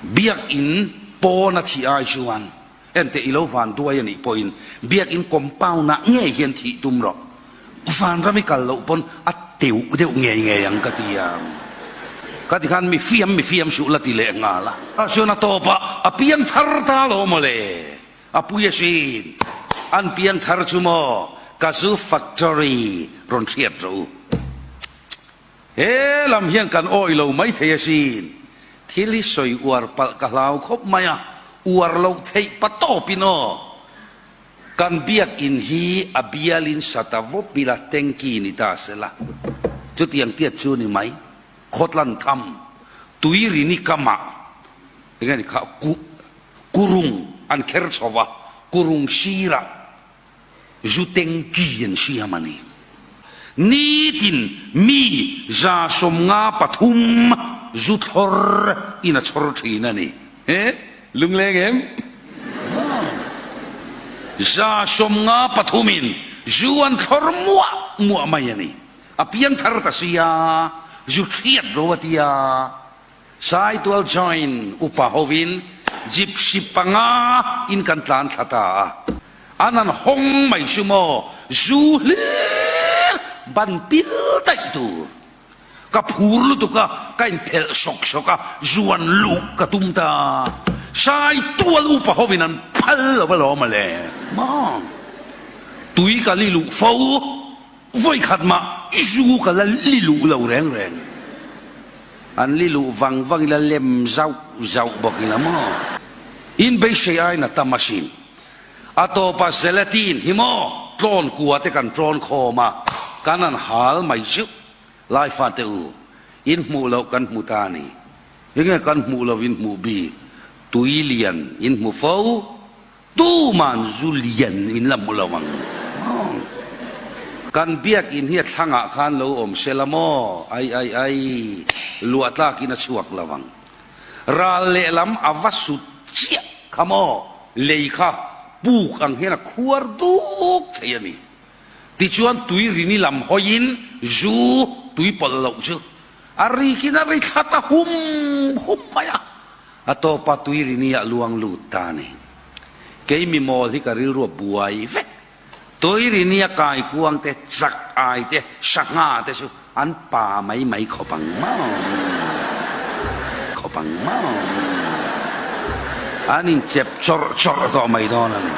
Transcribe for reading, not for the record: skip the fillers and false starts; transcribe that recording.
Biakin pawn a thih ai chuan enteh i lo van duai a nih pawhin biakin compound ah ngei hian thih tum rawh. Vanram i kal loh pawn a teuh deuh ngei ngei ang ka ti a. Ka ti khan mi fiam mi fiam suh la ti leh nghal a. A chuan a tawp ah a piang thar ta lo mawle. A pui asin. An piang thar chu maw ka zu factory rawn hriat rawh u. He lam hian kan awih lo mai thei asin. Thil hi sawi uar palh ka hlau khawp mai a, uar loh theih pa tawpin aw. Kan biakin hi a bialin sata vawp ila tanky ni ta sela. Chutiang tiat chu ni mai. Khawtlan tham, tui rini kamah eng nge ni kha ku kurung an kher chho va, kurung sirah Zu tengki an siam a ni. Nitin mi 153 zu thlawr in a chhawr thin a ni. He lungleng em? 153 in zu an thlawr muah muah mai a ni. A piangthar ta sia, zu hriat ro a tia. Saitual join upa hovin gypsy panga in kan tlan thla ta a, an han hawng mai chu maw zu hlir ban pil daih tur. Ka phur lutuk a, ka inphelh sawk sawk a, zuan luh ka tum ta. Saitual upa hovin an phal lo alawm ale. Maw? Tui ka li luh fo. Vawi khat mah i zu ka la li luh lo reng reng. An li luh vang vang ila lem zauh zauh bawk ila maw? In beisei aiin a tam asin. A tawpah gelatin hi maw tlawn kua te kan tawn khawm a, kan han hal mai zeuh. Laifa te u, in hmuh loh kan hmu ta a ni. Enge kan hmuh loh in hmuh bik? Tui lian in hmu fo. Tuman zu lian min la hmu lo ang maw? Kan biakinn hi a thlangah khan lo awm se la maw? Ai ai ai, luah tlakin a chhuak lo ang. Ral lehlam a va sut chiah kha maw? Lei kha puk ang hian a khuar duk thei a ni. Tichuan tui rini lam hawiin zu tui pawlh loh chu a rikin a ri thla ta hum hum mai a. A tawpa tui rini ah luang lut ta a ni. Kei mi mawl hi ka rilru a buai vek. Tui rini a kai kuang te, chak ai te, sangha te chu an pa mai mai khawp ang maw? Khawp ang maw? An inchep chawrh chawrh tawh mai dawn a ni.